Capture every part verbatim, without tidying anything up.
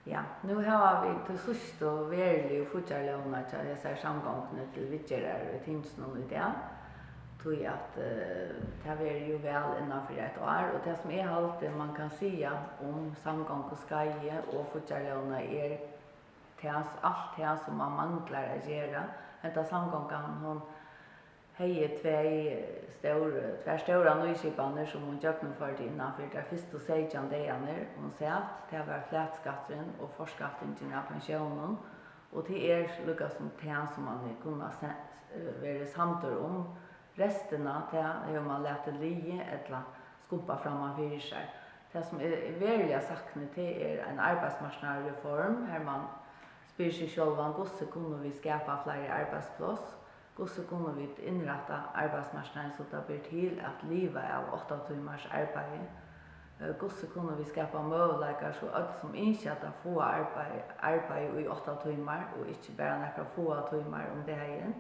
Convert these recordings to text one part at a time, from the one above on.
Ja, nú hava vit til síðstu veruligu fíggjarlógina hjá hesari samgonguni til viðgerðar í tinginum í dag, tí at, eh, tað verður jú val innan fyri eitt ár, og tað, sum eg haldi, man kann siga um samgonguskeiðið og fíggjarlógina, er tað, alt tað, sum man manglar at gera. Henda samgongan, hon hevði tvey stór, tvær stórar nýskipanir, sum hon gjøgnumførdi innan fyri teir fyrstu seytjan dagarnar, hon sat. Tað var flatskatturin og forskattingin av pensjónum, og tað er líka sum tað, sum man hevði kunnað se-, eh, verið samdur um. Restina, tað hevur man latið ligið ella skumpað framman fyri sær. Tað, sum eg veruliga sakni, tað er ein arbeiðsmarknaðarreform, har man spyr seg sjálvan: Hvussu kunnu vit skapa fleiri arbeiðspláss? Hvussu kunnu vit innrætta arbeiðsmarknaðin, so tað ber til at liva av átta tímars arbeiði? Eh, hvussu kunnu vit skapa møguleikar, so øll, sum ynskja at fáa arbeiði, arbeiði í átta tímar og ikki bara nakrar fáar tímar um dagin?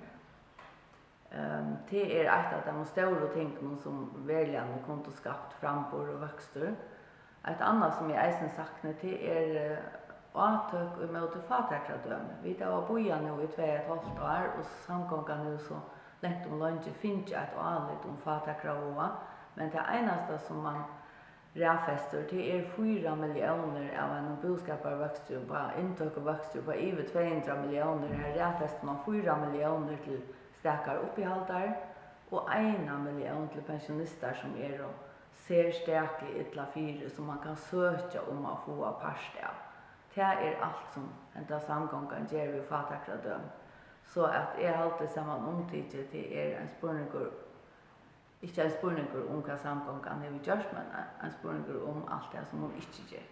Ehm, tað er eitt av teimum stóru tingunum, sum veruliga kundu skapt framburð og vøkstur. Eitt annað, sum eg eisini sakni, tað er, eh, átøk ímóti fátækradømi. Vit hava bíðað nú í tvey og eitt hálvt ár, og samgongan hevur so langt um leingi fingið eitt álit um fátækraváða, men tað einasta, sum man raðfestir, tað er fýra milliónir av einum búskaparvøkstri upp á, inntøkuvøkstri upp á yvir tvey hundrað milliónir. Har raðfestir man fýra milliónir til stakar uppihaldar og eina millión til pensjonistar, sum eru serstakliga illa fyri, sum man kann søkja um at fáa part av. Tað er alt, sum henda samgongan ger við fátækradømi. So at eg haldi, samanumtikið, tað er ein spurningur, ikki ein spurningur um, hvat samgongan hevur gjørt, men ein, ein spurningur um alt tað, sum hon ikki ger.